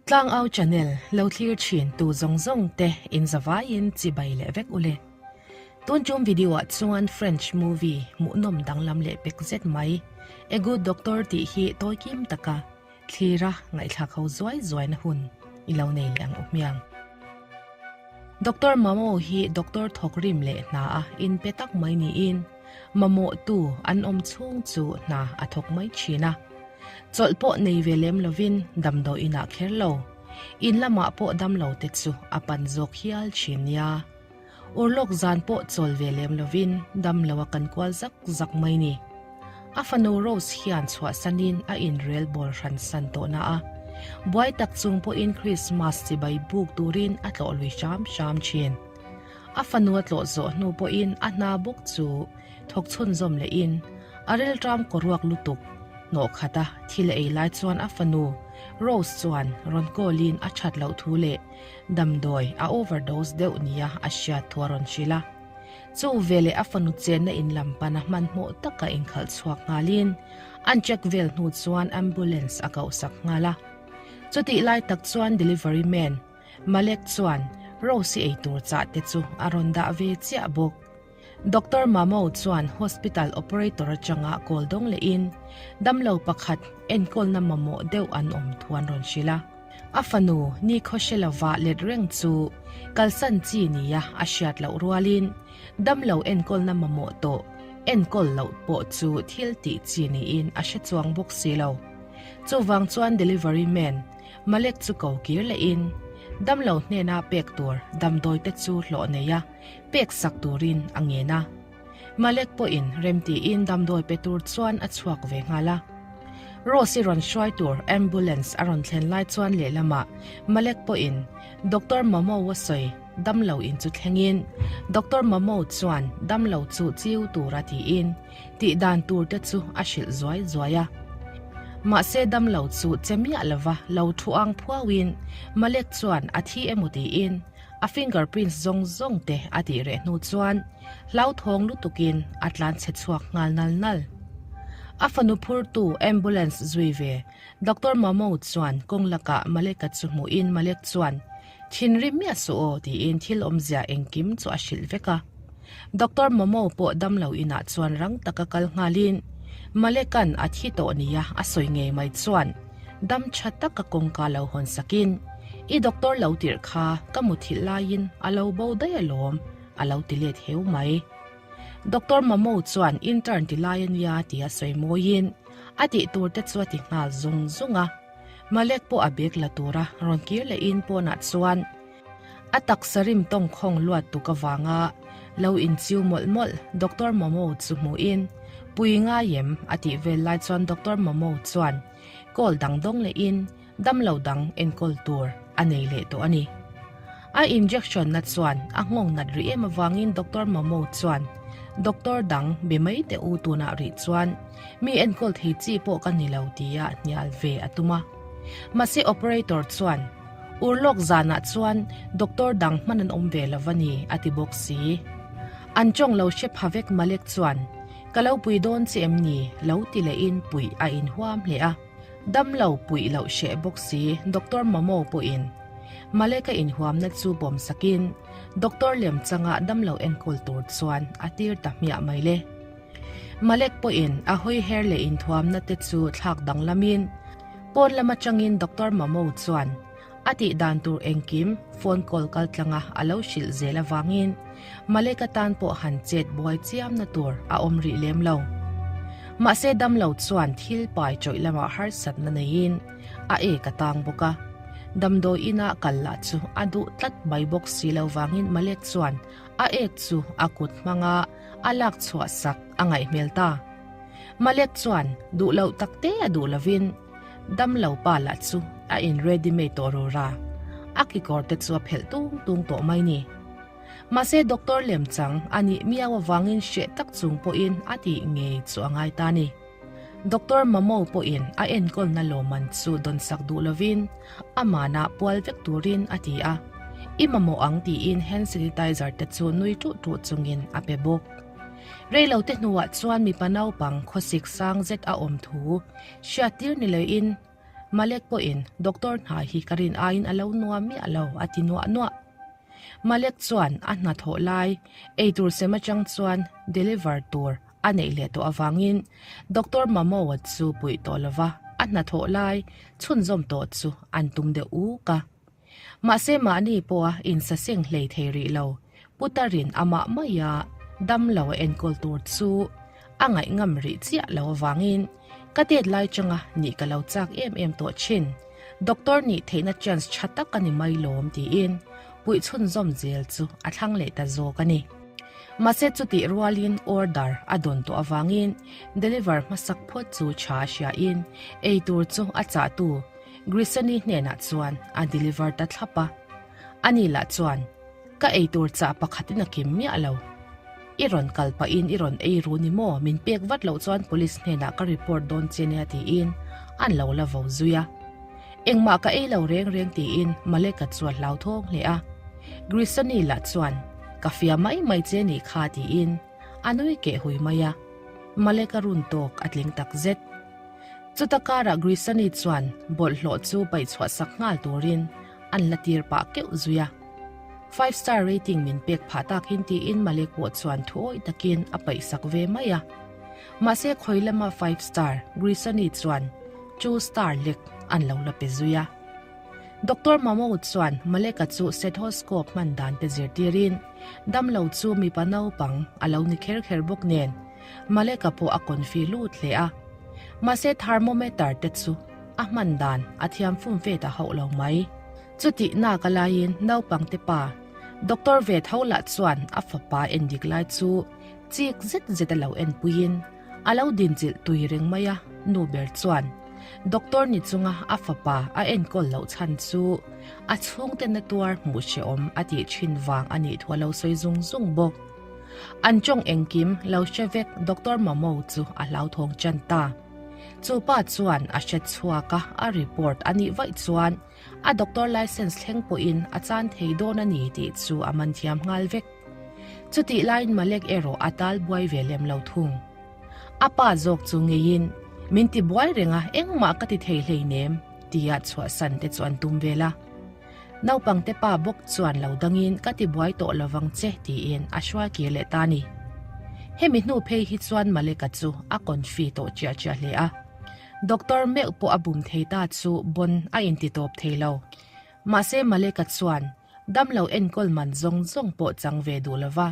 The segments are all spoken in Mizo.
Tlangau channel lo thlir thin tu zawng zawng te in zavaiin chibai leh vek ule. Tun tum video ah chuan French movie hmuhnawm danglam leh pek zet mai A Good Doctor tih hi tawi kim taka thlira ngaihthlak ho zuai zuai na hun i lo nei leh ang u hmiang. Doctor Mamo hi doctor thawk rim leh hna a in pe tak mai niin mamawh tu an awm chhung chu hna a thawk mai thin a. Chawlh pawh nei ve lem lovin damdawi inah kher lo, in lamah pawh damlo te chu a pan zawk hial thin nia. Urlawk zan pawh chawl ve lem lovin damlo a kan kual zak zak mai ni. A fanu Rose hian chhuahsanin a inrel bawl hran san tawh na a, buai tak chung pawhin Christmas chibai buk turin a tlawh lui hram hram thin. A fanu a tlawh zawh hnu pawhin a hna bawk chu thawk chhunzawm lehin a rilṭam kawruak lutuk hnawh khata thil a ei lai chuan a fanu Rose chuan rawn call in a that loh thu leh damdawi a overdose deuh nia a hriat thu a rawn hrilh a. Chu veleh a fanu chenna in lam pana hmanhmawh taka inkhalh chhuak nghalin an check vel hnu chuan ambulance a kohsak nghal a. Chutih lai tak chuan delivery man Malek chuan Rose-i eitur chah te chu a rawn dah ve chiah bawk. Doctor Mamo chuan hospital operator atanga kawl dawng lehin damlo pakhat enkawlna mamawh deuh an awm thu an rawn hrilh a. A fanu nikhaw hre lova let reng chu kalsan chi nia a hriat loh rualin damlo enkawlna mamawh tawh enkawl loh pawh chu thil tih chi niin a hre chuang bawk si lo. Chuvang chuan delivery man Malek chu ko kir lehin damlo hnena pek tur damdawi te chu hlawh nei a, pek sak turin a ngen a. Malek pawhin remtiin damdawi pe tur chuan a chhuak ve nghal a. Rose-i rawn hruai tur ambulance a rawn thlen lai chuan lehlamah Malek pawhin Doctor Mamo a sawi damlo in chu thlengin Doctor Mamo chuan damlo chu chiu tura tiin tih dan tur te chu a hrilh zuai zuai a. Mahse damlo chu che miah lova lo thu ang phuauin Malek chuan a thi emaw tiin A fingerprints zawng zawng te a tih reh hnu chuan hlauthawng lutukin a tlan chhe chhuak nghal nal nal. A fanu phurtu ambulance zui ve Doctor Mamo chuan kawng lakah Malek-a chu hmuhin Malek chuan Thinrim miah suh aw tiin thil awmzia engkim chu a hrilh vek a. Doctor Mamo pawh damlo inah chuan rang taka kal nghalin Malek-a'n a thi tawh nia a sawi ngei mai chuan Dam tha taka kawngka lo hawn sakin, I doctor lo tirh kha ka muthilh laiin a lo bo daih alawm, a lo ti let heu mai. Doctor Mamo chuan intern ti lai a nia tia sawi mawiin a tih tur te chu a ti nghal zung zung a. Malek pawh a bag la tura rawn kir lehin pawnah chuan a taksa rim tawngkhawng luat tuk avanga lo inchiu mawlh mawlh Doctor Mamo chu hmuhin, Pui ngai em? a tih vel lai chuan Doctor Mamo chuan Call dang dawng lehin damlo dang enkawl tur a nei leh tawh a ni. A injection na chuan a nghawng nat rih em avangin Doctor Mamo chuan Doctor dang be mai teh u tunah rih chuan mi enkawl thei chi pawh ka ni lo tia hnial ve a tum a. Mahse operator chuan Urlawk zanah chuan doctor dang hman an awm ve lo va ni a ti bawk si. An tawng lo hre pha vek Malek chuan Ka lo pui dawn che em ni? Lo ti lehin puih a inhuam hle a. Damlo puih loh hreh bawk si Doctor Mamo pawhin Maleka inhuamna chu bawm sakin Doctor lem changa damlo enkawl tur chuan a tir ta hmiah mai le. Malek pawhin a hawi her leh inthuamna te chu thlak danglamin pawn lam atangin Doctor Mamo chuan A tih dan tur engkim phone call kal tlanga a lo hrilh zel avangin Malek atan pawh han chet buai chiamna tur a awm rih lem lo. Mahse damlo chuan thil pai chawih lamah harsatna neiin a ek a tang bawk a. Damdawi inah kal lah chu a duh tlat mai bawk si lo vangin Malek chuan a ek chu a kut hmanga a lak chhuah sak a ngaih hmel ta. Malek chuan duh loh tak te a duh lovin Damlo pa lah chu a in ready made tawh rura, a kekawr te chu a phelh tung tung tawh mai ni. Mahse doctor lem chang a nih miau avangin hreh tak chung pawhin a tih ngei chu a ngai ta ni. Doctor Mamo pawhin a enkawlna lawmman chu dawn sak duh lovin a manah pual vek turin a ti a, i mamawh ang tiin hand sanitizer te chu nui tuh tuh chungin a pe bawk. Reilote hnuah chuan mipa naupang khawsik sang zet a awm thu Hriattir ni loin. Malek pawhin doctor hna hi ka rin aiin a lo nuam miah lo a ti nuah nuah. Malek chuan a hnathawh lai eitur sem atang chuan deliver tur a neih leh tawh avangin Doctor Mamoa chu puih tawh lova a hnathawh lai chhunzawm tawh chu an tum deuh uk a. Mahse mahni pawha insaseng hlei thei rih lo, Putarin amah maia damlo a enkawl tur chu a ngaih ngam rih chiah lo avangin ka tet lai changa nih ka lo chak em em tawh thin. Doctor nih theihna chance tha tak a ni mai lawm tiin puih chhunzawm zel chu a thlang leh ta zawk a ni. Mahse chutih rualin order a dawn tawh avangin deliver hmasak phawt chu tha a hriain eitur chu a chahtu Grisoni hnenah chuan a deliver ta thlap a. Ani lah chuan, Ka eitur chah pakhatin a kim miah lo. I rawn kal pahin i rawn ei ru ni maw? Min pek vat loh chuan police hnenah ka report dawn che nia tiin an lo la vo zui a. Engmah ka ei lo reng reng tiin Maleka chu a hlauthawng hle a. Grisoni lah chuan, Ka fia mai mai che nih kha tiin a nui keh hui mai a. Maleka run tawk a tling tak zet. Chuta karah Grisani chuan bawlhhlawh chu paih chhuah sak nghal turin an la tir pah keuh zui a. Five star rating min pek phah takin tiin Malek pawh chuan thu awih takin a paih sak ve mai a. Mahse khawi lama five star Grisani chuan two star lek an lo la pe zui a. Doctor Mahmoud chuan Maleka chu stethoscope hman dan te zirtirin damlo chu mipa naupang a lo ni kher kher bawk nen Maleka pawh a confi lut hle a. Mahse thermometer te chu a hman dan a thiam fum ve ta hauh lo mai. Chutih nak a laiin naupang te pa Doctor ve tho lah chuan a fapa endik lai chu chik zet zet a lo enpuiin a lo dinchilh tui reng mai a, nu ber chuan Doctor ni chunga a fapa a enkawl loh chhan chu a chhungte na tuar hmuh hrehawm a tih thin vang a nih thu a lo sawi zung zung bawk. An tawng engkim lo hre vek Doctor Mamo chu a hlauthawng chan ta. Chu pa chuan a hre chhuak a, a report a nih vaih chuan a doctor license thleng pawhin a chan thei dawn a ni tih chu a man thiam nghal vek. Chutih laiin Malek erawh a tal buai ve lem lo thung. A pa zawk chu ngeiin, Min ti buai reng a, engmah ka ti thei hleinem, tia chhuahsan te chu an tum vel a. Naupangte pa bawk chuan lo dangin ka ti buai tawh lovang che tiin a hruai kir leh ta ni. Hemi hnu phei hi chuan Maleka chu a confi tawh chiah chiah hle a. Doctor meuh pawh a bum thei ta chu bon a inti tawp thei lo. Mahse Maleka chuan damlo enkawl man zawng zawng pawh chang ve duh lova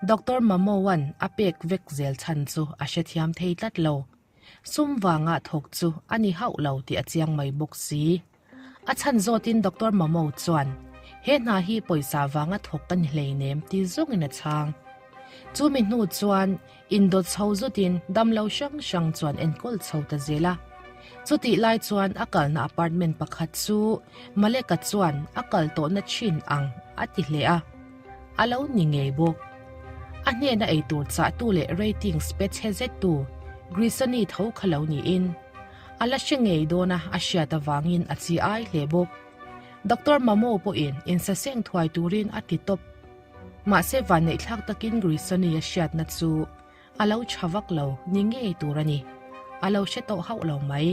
Doctor Mamowan a pek vek zel chhan chu a hrethiam thei tlat lo. Sum vanga thawk chu a ni hauh lo tih a chiang mai bawk si. A chhan zawtin Doctor Mamo chuan, He hna hi pawisa vanga thawk ka ni hleinem ti zawngin a chhang. Chu mi hnu chuan indawt chho zutin damlo hrang hrang chuan enkawl chho ta zel a. Chutih lai chuan a kalna apartment pakhat chu Maleka chuan a kal tawhna thin ang a ti hle a. A lo ni ngei bawk. A hnena eitur chahtu leh ratings pe chhe zettu Grisoni tho kha lo niin a la hre ngei dawn a, a hriat avangin a chi ai hle bawk. Doctor Mamo pawhin insaseng thuai turin a ti tawp. Mahse vanneihthlak takin Grisoni a hriatna chu a lo tha vak lo ni ngei tur a ni. A lo hre tawh hauh lo mai.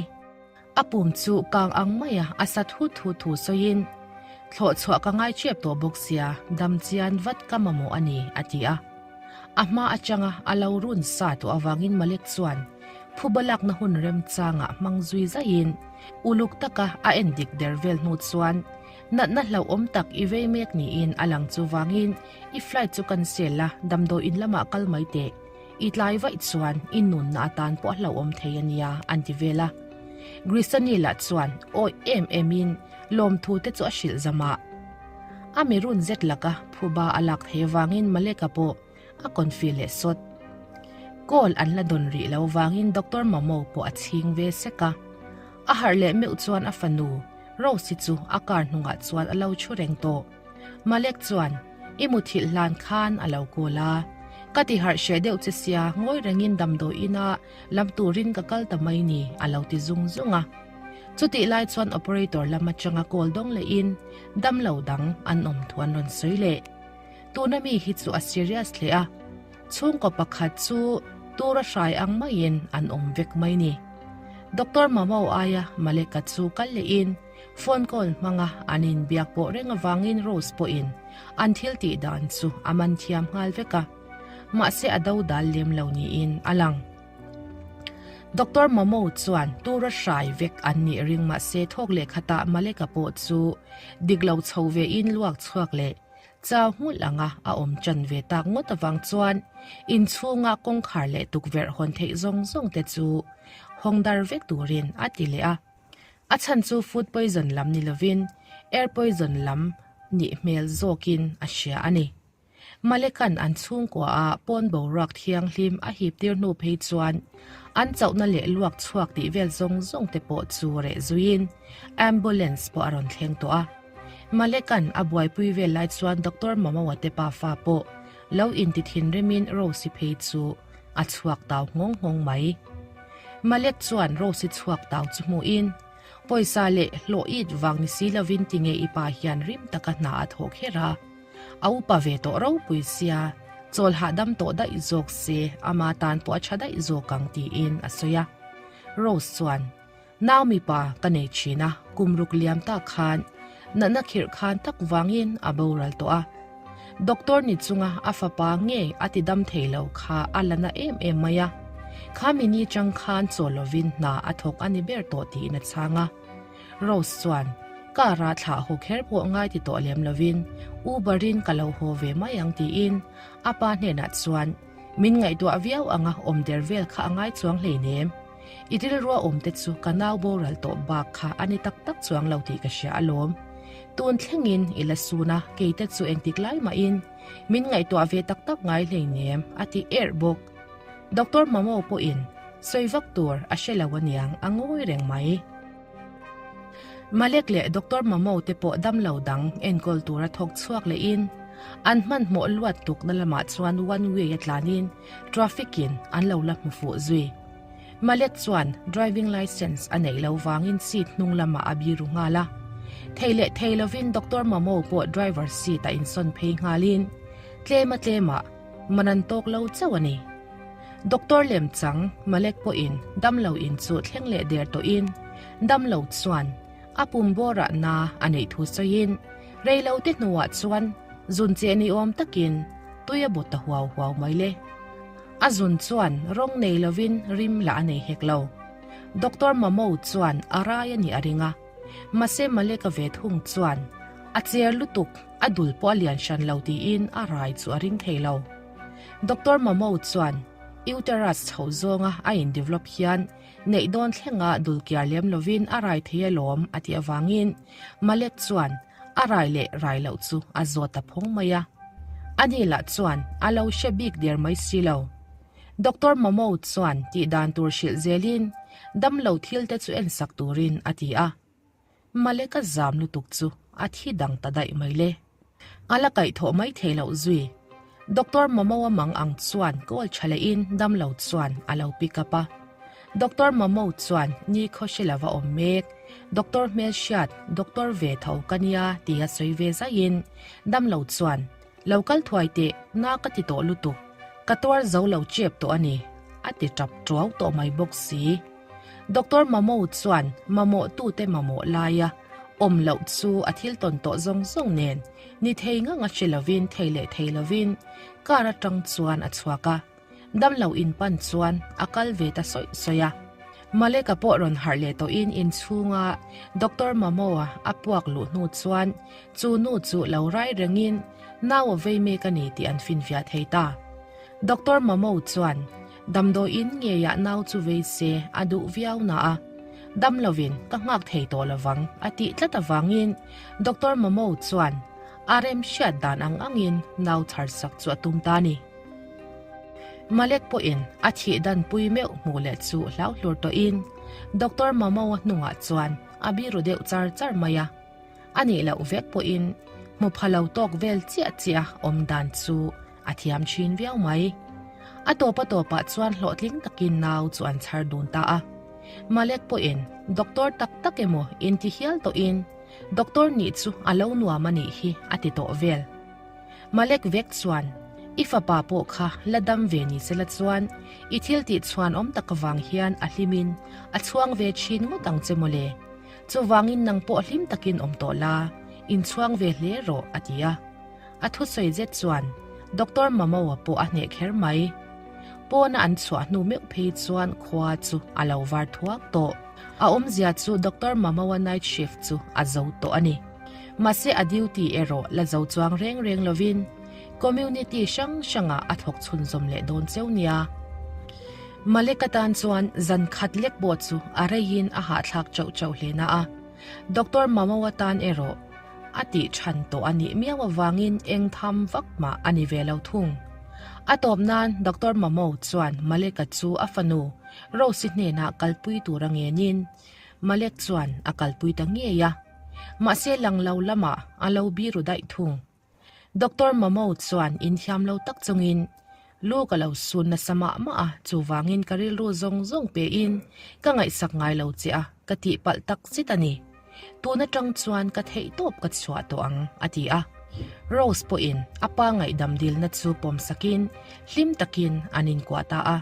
A pum chu kang ang maia a sa thut thut thu sawiin, Thlawh chhuah ka ngai chep tawh bawk sia, dam chian vat ka mamawh a ni, a ti a. A hma atanga a lo run sa tawh avangin Malek chuan phuba lakna hun remchangah hmang zui zaiin uluk taka a en dik der vel hnu chuan natna hlauhawm tak i vei mek niin a lang chuvangin i flight chu cancel la, damdawiin lamah kal mai teh. I tlai vaih chuan i nunna atan pawh a hlauhawm thei a nia, an ti vel a. Grisani lah chuan awih em emin lawmthu te chu a hrilh zam a. A mi run zet laka phuba a lak thei avangin Maleka pawh a confi leh sawt. Call an la dawn rih lo vangin Doctor Mamo pawh a chhing ve sek a. A harh leh meuh chuan a fanu Rose-i chu a car hnungah chuan a lo thu reng tawh. Malek chuan, I muthilh hlan khan a lo kawl a. Ka ti harh hreh deuh che sia, ngawi rengin damdawi ina lam turin ka kal ta mai ni, a lo ti zung zung a. Chutih lai chuan operator lam atanga kawl dawng lehin damlo dang an awm thu an rawn sawi leh. Tuna mi hi chu a serious hle a, chhungkaw pakhat chu tura hrai ang maiin an awm vek mai ni. Doctor Mamau aia Malek-a chu kal lehin phone call hmanga an inbiak pawh reng avangin Rose pawhin an thil tih dan chu a man thiam nghal vek a, mahse a do dal lem lo niin a lang. Doctor Mamau chuan tura hrai vek an nih ring mahse thawk leh khatah Malek-a pawh chu dik lo chho vein luak chhuak leh Chau nghulh anga a awm chan ve tak ngawt avang chuan inchhunga kawngkhar leh tukverh hawn theih zawng zawng te chu hawng dar vek turin a ti leh a. A chhan chu food poison lam ni lovin air poison lam nih hmel zawkin a hria a ni. Malekan an chhungkua a pawn boruak thianghlim a hip tir hnu phei chuan an chauhna leh luak chhuak tih vel zawng zawng te pawh chu reh zuiin ambulance pawh a rawn thleng tawh a. Malek-a'n a buaipui vel lai chuan Doctor Mamawa te pafa pawh lo inti thinrimin Rose-i phei chu a chhuak tau nghawng nghawng mai. Malek chuan Rose-i chhuak tau chu hmuhin, Pawisa leh hlawh it vang ni si lovin tinge i pa hian rim taka hna a thawh kher a? A upa ve tawh ropui sia, chawl hahdam tawh daih zawk se ama tan pawh a tha daih zawk ang tiin a sawi a. Rose chuan. Nau mipa ka nei thin a, kum ruk liam tak khan natna khirh khan tak vangin a boral tawh a. Doctor ni chunga a fapa nge a ti dam thei lo kha a la na em em mai a. Kha mini chang khan chaw lovin hna a thawk a ni ber tawh tiin a chhang a. Rose chuan, Car ah thlah haw kher pawh ngai ti tawh lem lovin Uber in ka lo haw ve mai ang tiin a pa hnenah chuan min ngaihtuah viau anga awm der vel kha a ngai chuang hleinem. I rilrua awmte chu ka nau boral tawh bak kha a ni tak tak chuang lo tih ka hria alawm. Tun thlengin i la sun a, keite chu engtik lai mahin min ngaihtuah ve tak tak ngai hleinem a ti erh bawk. Doctor Mamo pawhin sawi vak tur a hre lo aniang a ngawi reng mai. Malek leh Doctor Mamo te pawh damlo dang enkawl tura thawk chhuak lehin an hmanhmawh luat tukna lamah chuan one way a tlanin traffic in an lo la hmu fuh zui. Malek chuan driving licence a neih loh vangin seat hnung lamah a biru nghal a. Thei leh thei lovin Doctor Mamo pawh driver seat a insawn phei nghalin tlema tlemah man an tawk lo chauh a ni. Doctor lem chang Malek pawhin damlo in chu thleng leh der tawhin damlo chuan a pum bawrah na a neih thu sawiin reilo te hnuah chuan zun cheh ni awm takin tui a bu ta huau huau mai le. A zun chuan rawng nei lovin rim lah a nei hek lo. Doctor Mamo chuan a rai a nih a ring a, mahse Malek-a ve thung chuan a cher lutuk, a dul pawh a lian hran lo tiin a rai chu a ring thei lo. Doctor Mamo chuan uterus chho zawnga a in develop hian neih dawn thlenga dul kiar lem lovin a rai thei alawm a tih avangin Malek chuan A rai leh rai loh chu a zawt a phawng mai a. Ani lah chuan a lo hre bik der mai si lo. Doctor Mamo chuan tih dan tur hrilh zelin damlo thil te chu ensak turin a ti a. Malek a zam lutuk chu a thi dang ta daih mai le. A la kaihthawh mai thei loh zui. Doctor Mamo a mang ang chuan call tha lehin damlo chuan a lo pick up a. Doctor Mamo chuan ni khaw hre lova awm mek, Doctor hmelhriat, Doctor ve tho ka nia tia sawi ve zaihin damlo chuan lo kal thuai teh na ka ti tawh lutuk, ka tuar zo lo chep tawh a ni a ti tap tuau tawh mai bawk si. Doctor Mamo chuan mamawh tute mamawh laia awm loh chu a thil tawn tawh zawng zawng nen Ni thei ngang a hre lovin thei leh thei lovin car atang chuan a chhuak a, damlo in pan chuan a kal ve ta sawih sawih a. Maleka pawh rawn harh leh tawhin inchhunga Doctor Mamoa a puak luh hnu chuan chu nu chu lo rai rengin nau a vei mek a ni tih an finfiah thei ta. Doctor Mamo chuan damdawiin ngeiah nau chu vei se a duh viau na a, dam lovin ka nghak thei tawh lovang a tih tlat avangin Doctor Mamo chuan a rem hriat dan ang angin nau chhar sak chu a tum ta a ni. Malek pawhin a thih dan pui meuh hmuh leh chu hlau hlur tawhin Doctor Mamo-a hnungah chuan a biru deuh char char mai a. A nih loh vek pawhin hmu pha lo tawk vel chiah chiah awm dan chu a thiam thin viau mai. A tawp a tawpah chuan hlawhtling takin nau chu an chhar dun ta a. Malek pawhin doctor tak tak emaw inti hial tawhin doctor nih chu a lo nuam a nih hi a ti tawh vel. Malek vek chuan. I fapa pawh kha la dam ve ni sela chuan i thil tih chhuan awm tak avang hian a hlimin a chhuang ve thin ngawt ang che mawle. Chuvangin nang pawh hlim takin awm tawh la, inchhuang ve hle rawh, a ti a. A thusawi zet chuan Doctor Mamoa pawh a hneh kher mai. Pawna an chhuah hnu meuh phei chuan khua chu a lo var thuak tawh. A awmzia chu Doctor Mamoa night shift chu a zo tawh a ni. Mahse a duty erawh la zo chuang reng reng lovin community hrang hrangah a thawk chhunzawm leh dawn cheu nia. Malek atan chuan zan khat lek pawh chu a reiin a hahthlak chauh chauh hle na a. Doctor Mamoa tan erawh A tih chhan tawh a nih miau avangin eng tham vak mah a ni ve lo thung. A tawp nan Doctor Mamo chuan Malek-a chu a fanu Rose-i hnenah kalpui tur a ngenin Malek chuan a kalpui ta ngei a. Mahse lang lo lamah a lo biru daih thung. Doctor Mamo chuan inthiam lo tak chungin Lu ka lo sun nasa mah mah a, chuvangin ka rilru zawng zawng pein ka ngaihsak ngai lo che a, ka tihpalh tak zet a ni. Tun atang chuan ka theihtawp ka chhuah tawh ang, a ti a. Rose pawhin a pa ngaihdam dilna chu pawmsakin hlim takin an inkuah ta a.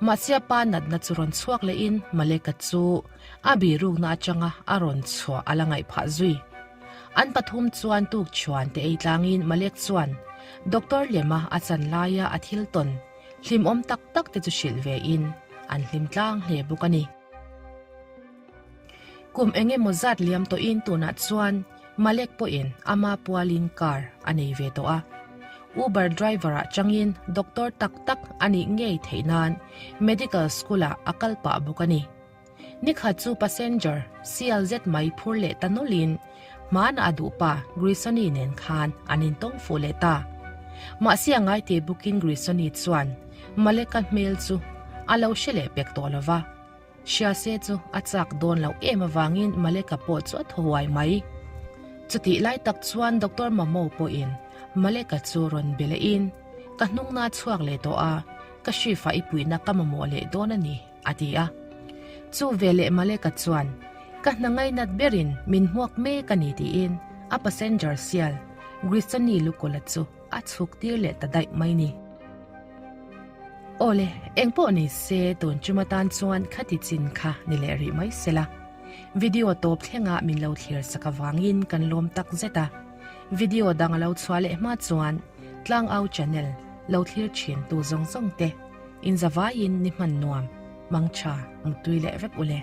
Mahse a pa natna chu rawn chhuak lehin Maleka chu a birukna atanga a rawn chhuah a la ngaih phah zui. An pathum chuan tukchhuan te ei tlangin Malek chuan Doctor lema a chan laia a thil tawn hlimawm tak tak te chu hrilh ve in an hlim tlang hle bawk a ni. Kum eng emaw zat liam tawhin tunah chuan Malek pawhin ama pualin car a nei ve tawh a. Uber driver-ah changin doctor tak tak a nih ngei theih nan medical school-ah a kal pah bawk a ni. Nikhat chu passenger sial zet mai phur leh ta nawlhin hmana a duh pa Grisoni nen khan an intawng fuh leh ta. Mahse a ngaite bawkin Grisoni chuan Malek-a hmel chu a lo hre leh pek tawh lo va. Hria se chu a chak dawn loh em avangin Maleka pawh chu a thaw huai mai. Chutih lai tak chuan Doctor Mamo pawhin Maleka chu rawn be lehin, Ka hnungna chhuak leh tawh a, ka hrifa i puihna ka mamawh leh dawn a ni, a ti a. Chu veleh Maleka chuan, Ka hna ngainat berin min hmuak mek a ni tiin a passenger sial Grisoni Lukola chu a chhuk tir leh ta daih mai ni. Awle, engpawh ni se tun chum atan chuan khati chin kha ni leh rih mai sela. Video tawp thlengah min lo thlir sak avangin kan lawm tak zet a. Video dang a lo chhuah leh hma chuan Tlangau channel lo thlir thin tu zawng zawng te inzavaiin ni hman nuam, mangtha, mutui leh vek ule.